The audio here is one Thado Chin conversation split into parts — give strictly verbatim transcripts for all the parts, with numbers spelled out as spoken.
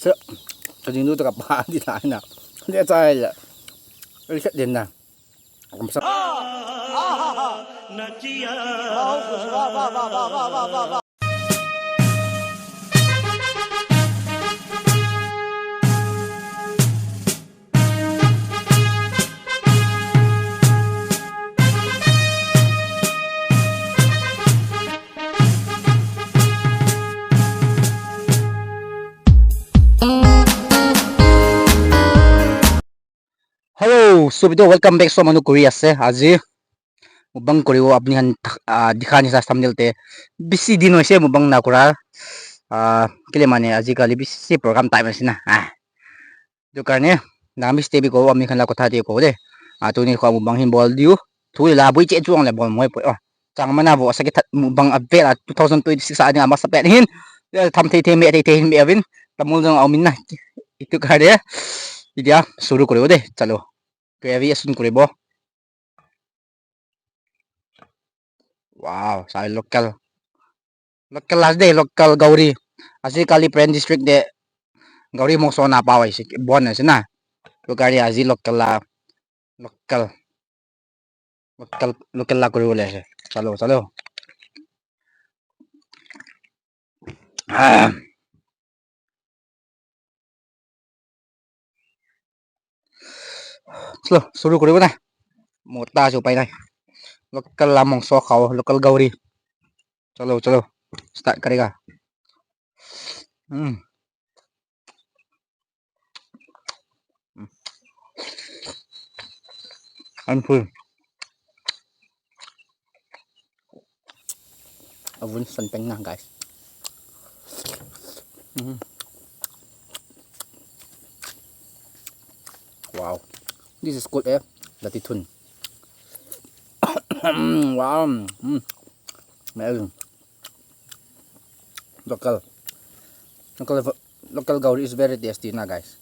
Te, kajing lu te kapa di ta na. Te chai la. Ai set din na. Kamsa. Hello, so video, welcome back. So manu kuri ase aji. Mukbang kuribo apni khan, ah, dikha nisa thumbnail te. Bisi din hoise mukbang nakura. Ah, kile mane ajikali bisi program time ase na. Ah. Etu karne, nami stay bi ko, ami khan la kotha de ko de. Ah, tuni kho mukbang hin bol diu. Thu le la bui che chuang le bol moi poi. Oh. Chang mana vo sa ki that mukbang a vel a two thousand twenty-six a ding a masa pet hin. Tham thei thei me thei thei hin me avin. Tamul jong a um in na. Etu karne. Idia suru kuribo de. Chalo. Gravy asun kuribo. Wow, sai local. Local la de, local gauri. Ajikali Peren district de gauri mongso na pao ase, bon ase na. Etu karne aji local la, local. Local, local la kuribo le ase. Chalo, chalo. Ah. Chalo, suru kuribo na. Mota chu pai nai. Local la mongso khao, local gauri. Chalo, chalo. Start karega. Hmm. An phui. Avun san peng na, guys. Mm. Wow. This is good, eh? Lati thun. Wow. Mm. Amazing. Local. Local, local gauri is very tasty na, guys.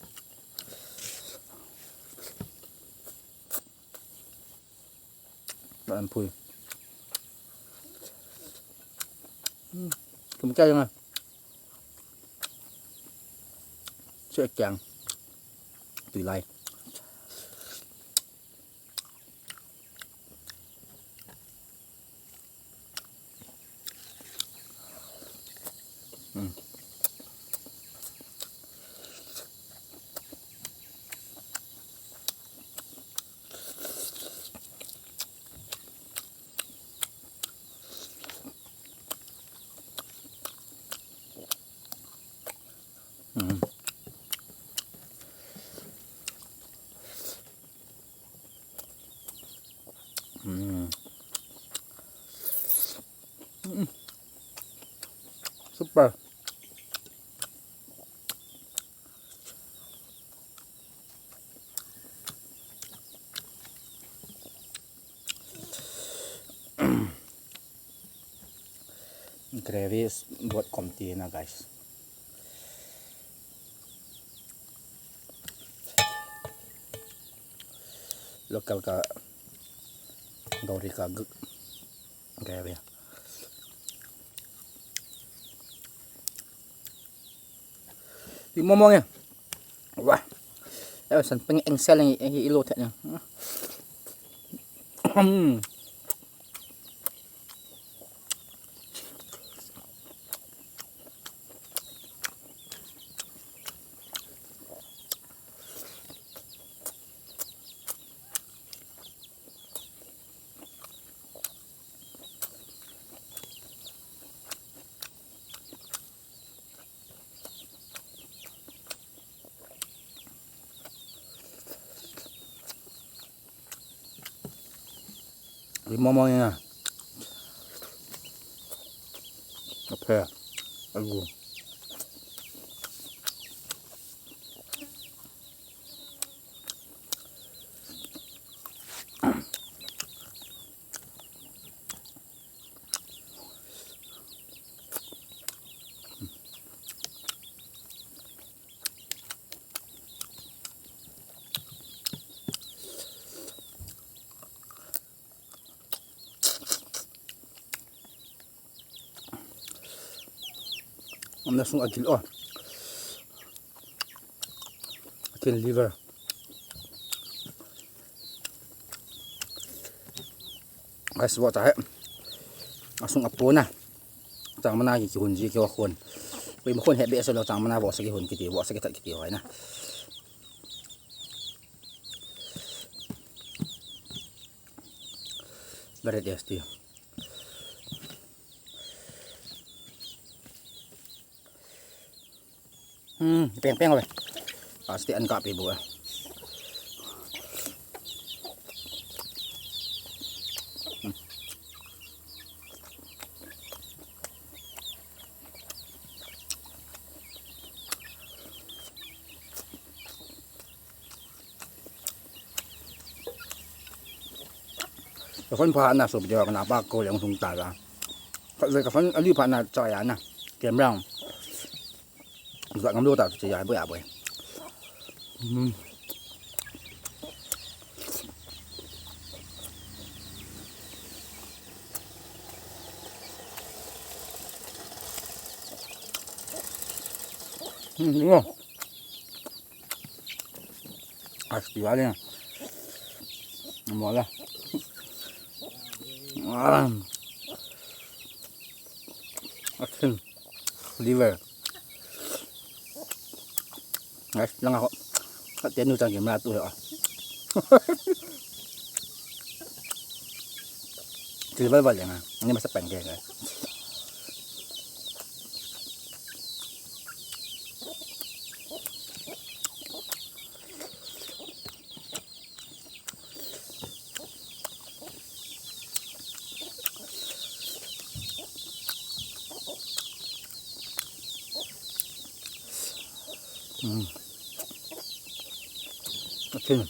An phui. Hmm. Kum cha jang a. Che kyang. Tui lai. Hmm. Hmm. Hmm. Hmm. Super. Gravy is buat komti na, guys. Local ka gauri ka g-, gravy. Ti momong ya. Wah. Eh, san peng engsel yang i lo thet yang. Hmm. Ri momong ina. Aphe. Agu. Amna sung agil o. Chicken liver. Guys, vohcha hi asung apona. Chang mana ki, kihon ji, kiho khon. Koima khon he behseh lou, chang mana vohsa kihon kiti, vohsa kithat kiti ho hi na. Very tasty. Hmm, peng peng ove. Asti an kapi bu. Ka phone pha na so video kana pa ko leng sung ta la. Ka, ka phone ali pha na cha ya na. Camera. Za ngam lo ta cha ya bo ya bo. Hmm. Hmm, no. Asti wale. Mola. Ah. Asin. Liver. Guys, lang ako. At yan yung tanggi, malatu ako. Silver ba yan, ah? Hindi masapang kayo, guys. Mm. Asin.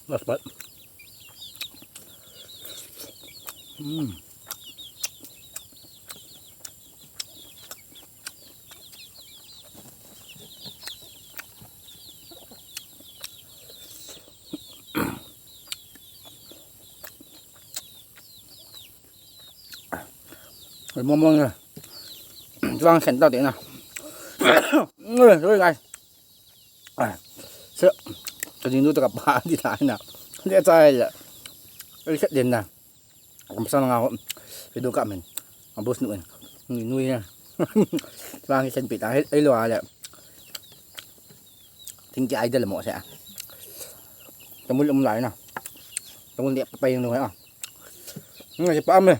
Last bite. Mm. Oi, mong mong na. Chuang sen tao te na. Oi, oi, guys. Ai, se, ka jing du ta ka pa di ta na. Dia chai la. Oi, set din na. Ka pasal nga ho. Video ka men. Abos nu en. Nui, nui na. Chuang sen pi ta. Ai, ai lo ale. Tingki idol mo sa. Tamul um lai na. Tamul dia pa yung no ha. Nga si pa me.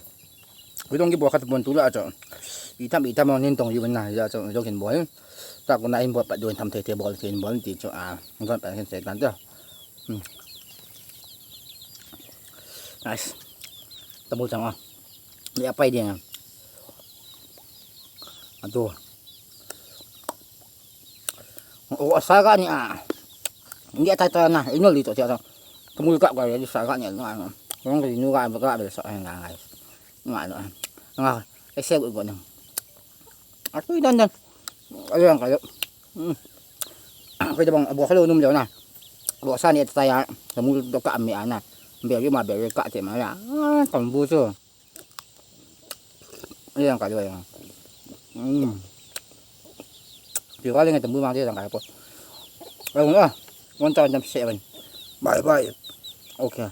Bidong ki bo khat bon tu la cho. Itam itam nin tong yu na ya cho do kin bol. Ta ko na in bol pa do tham the the bol kin bol ti cho a. Ngon pa kin se tan cho. Hmm. Nice. Tamul chang a. Dia pai dia. Atu. O, saga ni a. Hindi ata ata na, inul dito siya. Tumul ka ko, di saga ni na. Kung di nuga ba ka ba sa nga nga. Nga no. Nga, eh, siya ko na. Ako dan dan. Ayan kayo. Hmm. Pwede bang abo kalo num na. Abo sa ni ata ya. Tumul do ka mi ana. Beri ma beri ka te ma ya. Ah, tambuso. Ayan, kaliwa yan. Mm. Di ko alam ito, bumang dito ang kaya po. Ayun ah. One thousand seven. Bye bye. Okay.